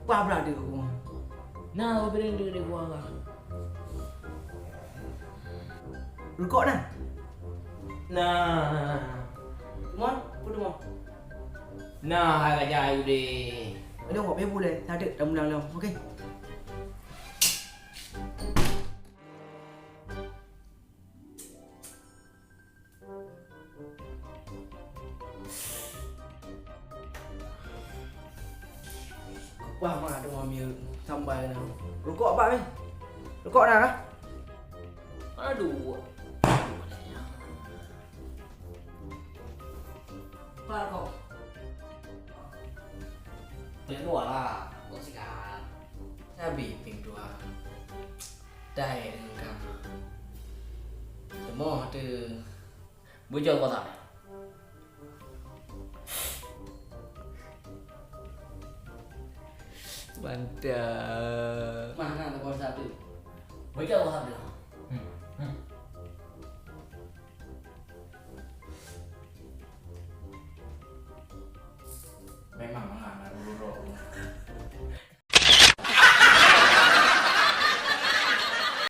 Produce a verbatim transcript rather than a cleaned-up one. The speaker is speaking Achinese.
Bah blah deuek aku. Nah, beubiréng deuek di gua lah. Rukok nah. Nah, nah, nah, nah. Mon, apa tu, Mon? Nah, hai raja ayu deh. Ada awak payah boleh. Tak ada, dah mulang lom. Okey. Wah, ma ada ngambil sambal ni. Rukok apa ni? Rukok dah kah? Aduh. Apa rukok? Yang dua lah. Kok sikat? Habis ping dua. Dai engkau. Temoh tu. Bujur kau tak? Mantap. Mana tu kau satu? Bujur kau satu.